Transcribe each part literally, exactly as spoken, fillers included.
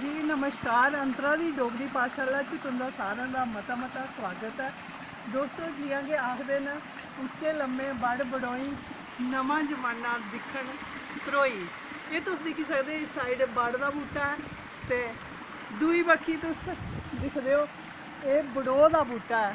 जी नमस्कार, अंतरा दी डोगरी पाठशाला च तुं'दा सारें दा मता मता स्वागत ऐ। दोस्तो, जि'यां कि आखदे न, उच्चे लम्मे बड़ बड़ोई, नमां जमाना दिक्खन ध्रोई। एह् तुस दिक्खी सकदे, इस साइड बड़ दा बूह्टा ऐ ते दूई बक्खी तुस दिखदे ओ, एह् बड़ोह् दा बूह्टा ऐ।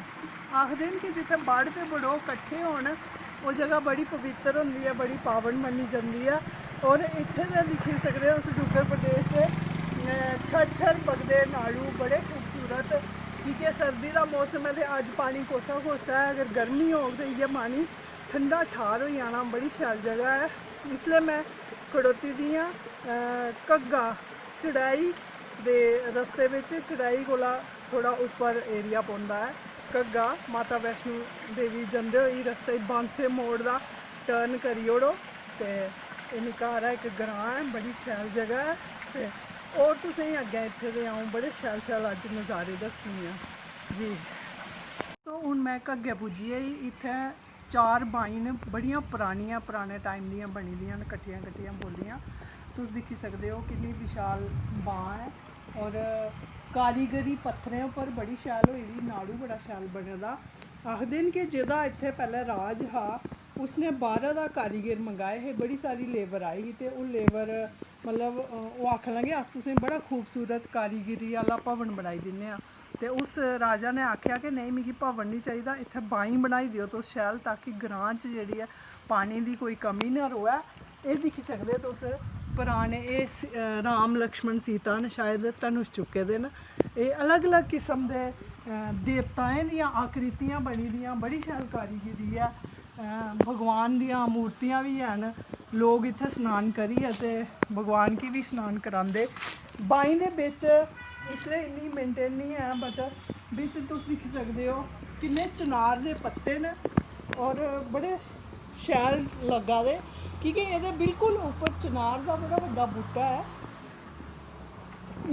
आखदे न कि जित्थै बड़ ते बड़ोह् कट्ठे होन, ओह् जगह बड़ी पवित्तर होंदी ऐ, बड़ी पावन मन्नी जंदी ऐ। और इत्थै ते दिक्खी सकदे ओ, अस डुग्गर प्रदेश दे, अ, छर छर बगदे नाड़ू बड़े खूबसूरत, की के सर्दी दा मौसम ऐ ते अज्ज पानी कोसा कोसा ऐ। अगर गर्मी होग ते इ'यै पानी ठंडा ठार होई जाना, बड़ी शैल जगह ऐ। इसलै में खड़ोती दी आं, अ, घग्गा चढ़ाई दे रस्ते बिच, चढ़ाई कोला थोह्ड़ा उप्पर एरिया पौंदा ऐ घग्गा। माता वैष्णो देवी जंदे होई रस्ते च बांसे मोड़ दा टर्न करी ओड़ो ते एह् निक्का हारा इक ग्रांऽ ऐ, बड़ी शैल जगह ऐ। ते होर तुसेंगी अग्गें इत्थें दे अ'ऊं बड़े शैल शैल अज्ज नज़ारे दस्सनी आं जी। तो हून में घग्गै पुज्जी गेई। इत्थें चार बाईं न, बड़ियां परानियां, पराने टाइम दियां बनी दियां न, कट्टियां कट्टियां बौलियां। तुस दिक्खी सकदे ओ किन्नी विशाल बांऽ ऐ। और कारीगरी पत्थरें उप्पर बड़ी शैल होई दी, नाड़ू बड़ा शैल बने दा। आखदे न कि जेह्दा इत्थै पैह्लें राज हा, उसने बाह्रा दा कारीगर मंगाए हे, बड़ी सारी लेबर आई ही ते ओह् लेबर, मतलब, अ, ओह् आखन लगे, "अस तुसें बड़ा खूबसूरत कारीगरी आह्ला भवन बनाई दिन्ने आं।" ते उस राजा ने आखेआ कि, "नेईं, मिगी भवन निं चाहिदा, इत्थै बाईं बनाई देओ तुस शैल, ताकि ग्रांऽ च जेह्ड़ी ऐ, पानी दी कोई कमी ना र'वै।" एह् दिक्खी सकदे तुस, पराने एह् स-, अ, राम, लक्ष्मण, सीता न, शायद धनुष चुक्के दे न। एह् अलग-अलग किस्म दे, अ, देवताएं दियां आकृतियां बनी दियां, बड़ी शैल कारीगिरी ऐ। अ, भगवान दियां मूर्तियां बी हैन। लोक इत्थै स्नान करियै ते भगवान गी बी स्नान करांदे। बाईं दे बिच इसलै इन्नी मेंटेन निं ऐ, but बिच तुस दिक्खी सकदे ओ किन्ने चनार दे पत्ते न और बड़े शैल लग्गा दे, की के एह्दे बिल्कुल उप्पर चनार दा बड़ा बड्डा बूह्टा ऐ।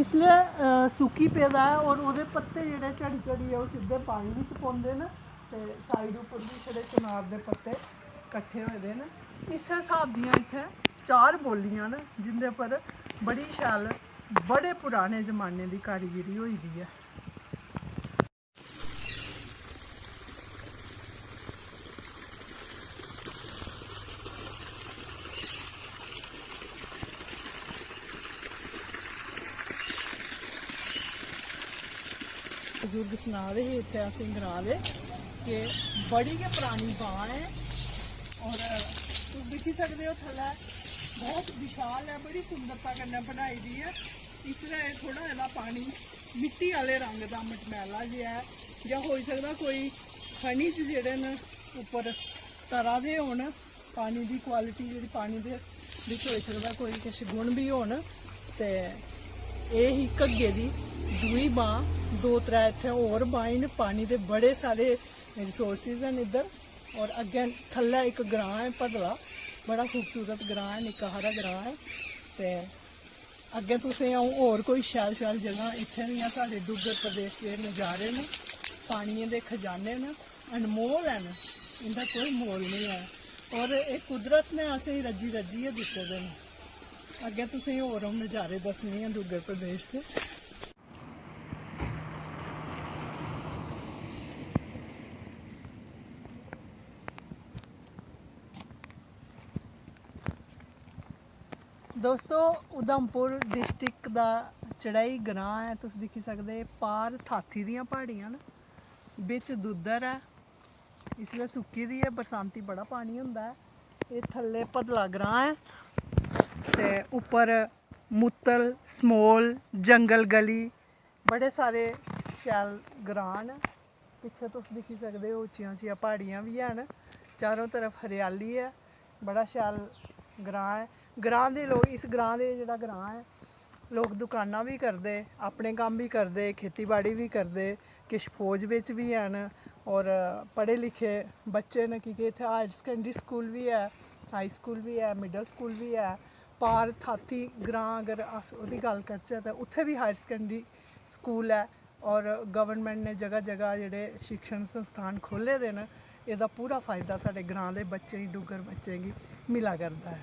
इसलै, अ, सुक्की पेदा ऐ और ओह्दे पत्ते जेह्ड़े झड़ी-झड़ियै ओह् सिद्धे पानी बिच पौंदे न ते साइड उप्पर बी छड़े चनार दे पत्ते कट्ठे होए दे न। इस्सै स्हाब दियां इत्थै चार बौलियां न, जिं'दे पर बड़ी शैल, बड़े पुराने जमाने दी कारीगिरी होई दी ऐ। बजुर्ग सना दे हे इत्थै असें ग्रां दे कि बड़ी गै परानी बांऽ ऐ और तुस दिक्खी सकदे ओ थल्लै बहुत विशाल ऐ, बड़ी सुंदरता कन्नै बनाई दी ऐ। इसलै एह् थोह्ड़ा एह्दा पानी मिट्टी आह्ले रंग दा मटमैला जेहा ऐ, जां होई सकदा कोई खनिज जेह्ड़े न उप्पर तरा दे होन, पानी दी क्वालिटी जेह्ड़ी पानी दे बिच होई सकदा कोई किश गुण बी होन। ते एह् ही घग्गे दी दूई बांऽ, दो त्रै इत्थै होर बाईं न, पानी दे बड़े सारे रिसोर्सिस न इद्धर। और अग्गें थल्लै इक ग्रांऽ ऐ भदला, बड़ा खूबसूरत ग्रांऽ ऐ, निक्का हारा ग्रांऽ ऐ। ते अग्गें तुसें अ'ऊं होर कोई शैल शैल जगह, इत्थें दियां साढ़े डुग्गर प्रदेश दे नज़ारे न, पानियें दे खजाने न, अनमोल हैन, इं'दा कोई मोल निं ऐ। और एह् कुदरत ने असेंगी रज्जी रज्जियै दित्ते दे न। अग्गें तुसेंगी होर अ'ऊं नज़ारे दस्सनी आं डुग्गर प्रदेश दे। दोस्तो, उधमपुर डिस्ट्रिक्ट दा चढ़ाई ग्रांऽ ऐ, तुस दिक्खी सकदे, पार थाथी दियां प्हाड़ियां न, बिच दुद्धर ऐ, इसलै सुक्की दी ऐ, बरसांती बड़ा पानी होंदा ऐ। एह् थल्लै भदला ग्रांऽ ऐ ते उप्पर मुत्तल, समोल, जंगल गली, बड़े सारे शैल ग्रांऽ न। पिच्छें तुस दिक्खी सकदे ओ, उच्चियां उच्चियां प्हाड़ियां बी हैन, चारों तरफ हरियाली ऐ, बड़ा शैल ग्रांऽ ऐ। ग्रांऽ दे लोक, इस ग्रांऽ दे, जेह्ड़ा ग्रांऽ ऐ, लोक दुकानां बी करदे, अपने कम्म बी करदे, खेती बाड़ी बी करदे, किश फौज बिच बी हैन और पढ़े लिखे बच्चे न, की के इत्थै हायर सकैंडरी स्कूल बी ऐ, हाई स्कूल बी ऐ, मिडल स्कूल बी ऐ। पार थाथी ग्रांऽ अगर अस ओह्दी गल्ल करचै ते उत्थै बी हायर सकैंडरी स्कूल ऐ और गवर्नमेंट ने जगह जगह जेह्ड़े शिक्षण संस्थान खोह्ल्ले दे न, एह्दा पूरा फायदा साढ़े ग्रांऽ दे बच्चें गी, डुग्गर बच्चें गी मिला करदा ऐ।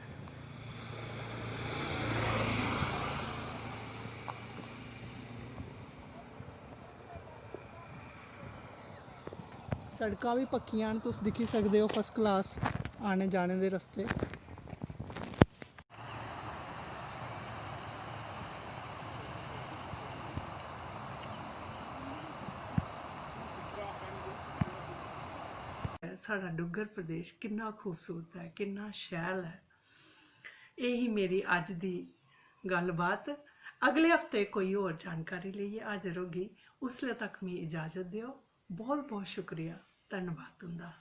सड़कां बी पक्कियां न, तुस दिक्खी सकदे ओ, फर्स्ट क्लास आने जाने दे रस्ते। साढ़ा डुग्गर प्रदेश किन्ना खूबसूरत ऐ, किन्ना शैल ऐ। एह् ही मेरी अज्ज दी गल्लबात। अगले हफ्ते कोई होर जानकारी लेइयै हाजर होगी। उसले तक मी इजाजत देओ। बहुत बहुत शुक्रिया, धन्नवाद तुंदा।